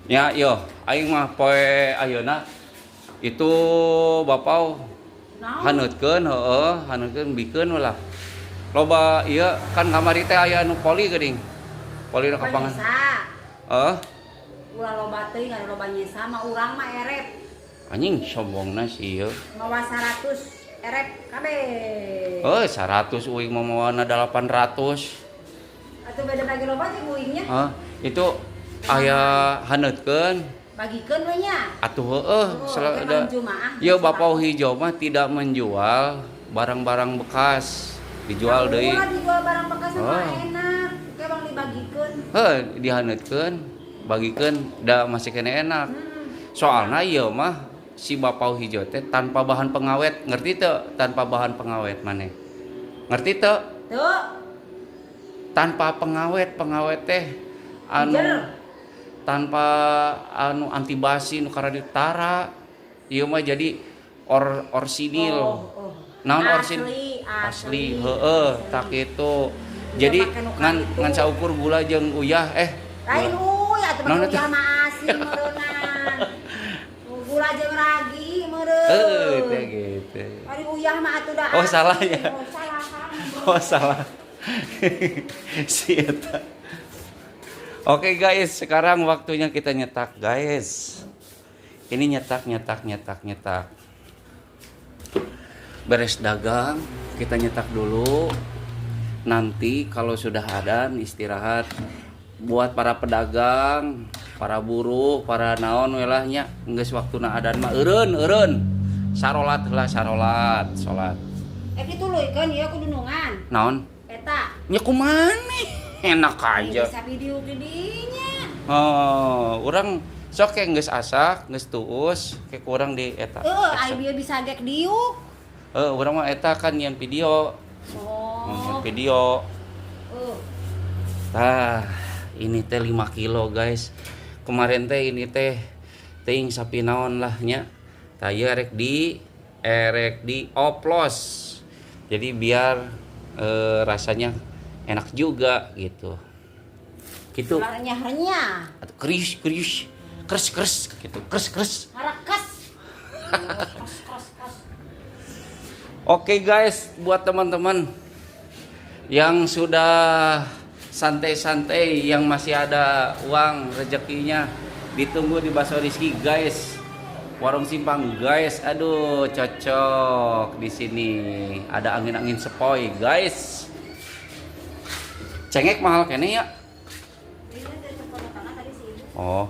Ya, yo, aing mah poe ayeuna itu bapau Naon? Haneutkeun, heeh, haneutkeun, bikeun lah. Loba ieu kan kamari teh aya nu poli geuning. Poli nu kapangan. Nyesa. Heeh. Ulah loba teuing, ada loba nyesa mah, urang mah erep. Anjing, sombongna si ieu. Mawa 100 erep kabeh. Oh, 100, uing mah mawana 800. Atuh beda lagi loba jeung uingnya. Hah, itu aya haneutkeun. Bagikeun we nya. Atuh heueuh, Oh, sel- oke, da- malam Jumaah. Ieu bapau hijau mah tidak menjual barang-barang bekas. Dijual deui. Ulah dijual barang bekas mah Oh. enak. Oke bang, dibagikeun. Heuh, dihaneutkeun, bagikeun da masih kena enak. Soalna ieu mah si bapau hijau teh tanpa bahan pengawet, ngerti teu? Tanpa bahan pengawet maneh. Ngerti teu? Tuh. Tanpa pengawet, pengawet teh anu Jer. Tanpa anu anti basi nu tara. Ieu mah jadi orsinil. Oh. Naon orsin? Asli, asli, heeh, tak itu. Jadi Udah make nu ngan kitu. Ngan saukur gula jeung uyah eh. Lain uyah atuh, Naon make eta? Uyah mah asin meureunnan. Gula jeung ragi meureun. Heuh, teh gitu. Ari uyah mah atuh da Oh, asin. Salah ya? Oh, salah kamu. Oh, salah. Si eta. Oke guys, sekarang waktunya kita nyetak, guys. Ini nyetak, nyetak, nyetak, nyetak. Beres dagang, kita nyetak dulu. Nanti kalau sudah ada istirahat buat para pedagang, para buruh, para naon we lah nya, geus waktuna adan mah eureun, eureun. Sarolat heula, sarolat, salat. Eh, kitu leuikeun ieu kudunungan. Naon? Eta. Nya kumaha? Enak aja. Bisa video di dinya. Oh, urang sok kayak geus asak, geus tuus, kayak kurang di eta. Heeh, ai bieu bisa gek diuk. Heuh, urang mah eta kan nyian video. Oh. Nyian video. Oh. Tah, ini teh 5 kilo, guys. Kemarin teh ini teh teuing sapi naon lah nya. Tah, ieu erek di oplos. Jadi biar rasanya enak juga gitu. Gitu. Renyah-renyah. Atau krius krius, kres kres gitu, kres kres. Harekas. Kres kres kres. Oke guys, buat teman-teman yang sudah santai-santai, yang masih ada uang rezekinya, ditunggu di Bakso Rizky, guys. Warung Simpang, guys. Aduh, cocok di sini. Ada angin-angin sepoi, guys. Cengek mahal keneh ya? Ini teh cekonotanna tadi si ibu. Oh,